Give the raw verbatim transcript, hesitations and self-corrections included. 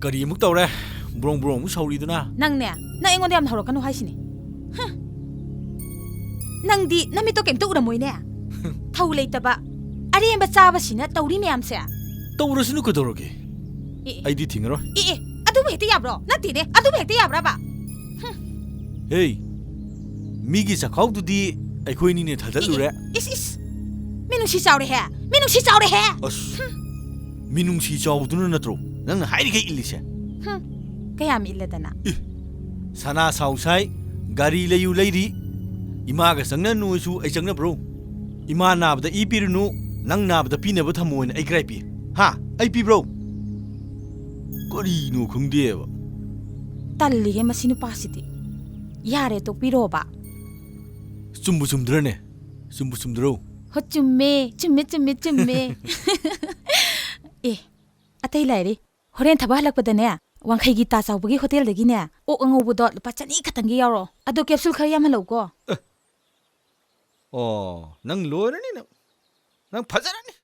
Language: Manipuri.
ꯀꯔꯤ ꯑꯃꯨꯛ ꯇꯧꯔꯦ? ꯕ꯭ꯔꯣꯡ ꯕ꯭ꯔꯣꯡ ꯑꯃꯨꯛ ꯁꯧꯔꯤꯗꯨꯅ? ꯅꯪꯅꯦ, ꯅꯪ ꯑꯩꯉꯣꯟꯗ ꯌꯥꯝ ꯍꯧꯔꯛꯀꯅꯨ ꯍꯥꯏꯁꯤꯅꯦ꯫ ꯍꯝ꯫ ꯅꯪꯗꯤ ꯅꯃꯤꯠꯇꯣ ꯀꯩꯝꯇ ꯎꯔꯝꯃꯣꯏꯅꯦ꯫ ꯊꯧ ꯂꯩꯇꯕ, ꯑꯔꯦꯝꯕ ꯆꯥꯕꯁꯤꯅ ꯇꯧꯔꯤ ꯃꯌꯥꯝꯁꯦ꯫ ꯇꯧꯔꯁꯅꯨ ꯀꯩꯗꯧꯔꯒꯦ? ꯑꯦ, ꯑꯦ꯫ ꯑꯩꯗꯤ ꯊꯤꯡꯉꯔꯣꯏ꯫ ꯑꯦ, ꯑꯦ, ꯑꯗꯨꯕꯨ ꯍꯦꯛꯇ ꯌꯥꯕ꯭ꯔꯣ? ꯅꯠꯇꯦꯅꯦ, ꯑꯗꯨꯕꯨ ꯍꯦꯛꯇ ꯌꯥꯕ꯭ꯔꯕ? ꯍꯝ꯫ ꯍꯦ, ꯃꯤꯒꯤ ꯆꯥꯛꯈꯥꯎꯗꯨꯗꯤ ꯑꯩꯈꯣꯏꯅꯤꯅꯦ ꯊꯥꯗꯠꯂꯨꯔꯦ꯫ ꯏ, ꯏ, ꯏꯁ, ꯏꯁ꯫ ꯃꯤꯅꯨꯡꯁꯤ ꯆꯥꯎꯔꯦꯍꯦ, ꯃꯤꯅꯨꯡꯁꯤ ꯆꯥꯎꯔꯦꯍꯦ꯫ ꯑꯁ, ꯍꯝ꯫ ꯃꯤꯅꯨꯡꯁꯤ ꯆꯥꯎꯕꯗꯨꯅ ꯅꯠꯇ꯭ꯔꯣ ꯅꯪꯅ ꯍꯥꯏꯔꯤꯈꯩ ꯏꯜꯂꯤꯁꯦ? ꯍꯝ, ꯀꯌꯥꯝ ꯏꯜꯂꯗꯅ? ꯏ, ꯁꯅꯥ ꯁꯥꯎ ꯁꯥꯏ, ꯒꯥꯔꯤ ꯂꯩꯌꯨ ꯂꯩꯔꯤ, ꯏꯃꯥꯒ ꯆꯪꯅꯅꯨꯁꯨ ꯑꯩ ꯆꯪꯅꯕ꯭ꯔꯣ? ꯏꯃꯥ ꯅꯥꯕꯗ ꯏ ꯄꯤꯔꯨꯅꯨ, ꯅꯪ ꯅꯥꯕꯗ ꯄꯤꯅꯕ ꯊꯝꯃꯣꯅ ꯑꯩ ꯀꯔꯥꯏ ꯄꯤ? ꯍꯥ? ꯑꯩ ꯄꯤꯕ꯭ꯔꯣ? ꯀꯔꯤꯅꯣ ꯈꯪꯗꯦꯕ꯫ ꯇꯜꯂꯤꯍꯦ ꯃꯁꯤ ꯅꯨꯄꯥꯁꯤꯗꯤ꯫ ꯌꯥꯔꯦ, ꯇꯣꯛꯄꯤꯔꯣꯕ꯫ ꯆꯨꯝꯕꯨ ꯆꯨꯝꯗ꯭ꯔꯅꯦ? ꯆꯨꯝꯕꯨ ꯆꯨꯝꯗ꯭ꯔꯣ? ꯍꯣ, ꯆꯨꯝꯃꯦ, ꯆꯨꯝꯃꯦ, ꯆꯨꯝꯃꯦ, ꯆꯨꯝꯃꯦ꯫ ꯑꯦ, ꯑꯇꯩ ꯂꯥꯏꯔꯤ꯫ ꯍꯣꯔꯦꯟ ꯊꯕꯛ ꯍꯜꯂꯛꯄꯗꯅꯦ, ꯋꯥꯡꯈꯩꯒꯤ ꯇꯥ ꯆꯥꯎꯕꯒꯤ ꯍꯣꯇꯦꯜꯗꯒꯤꯅꯦ, ꯑꯣꯛ ꯑꯉꯧꯕꯗꯣ ꯂꯨꯄꯥ ꯆꯅꯤ ꯈꯛꯇꯪꯒꯤ ꯌꯥꯎꯔꯛꯑꯣ꯫ ꯑꯗꯣ ꯀꯦꯞꯁꯨꯜ ꯈꯔ ꯌꯥꯝꯍꯜꯂꯛꯎꯀꯣ꯫ ꯑꯦ꯫ ꯑꯣ, ꯅꯪ ꯂꯣꯏꯔꯅꯤ ꯅꯪ꯫ ꯅꯪ ꯐꯖꯔꯅꯤ꯫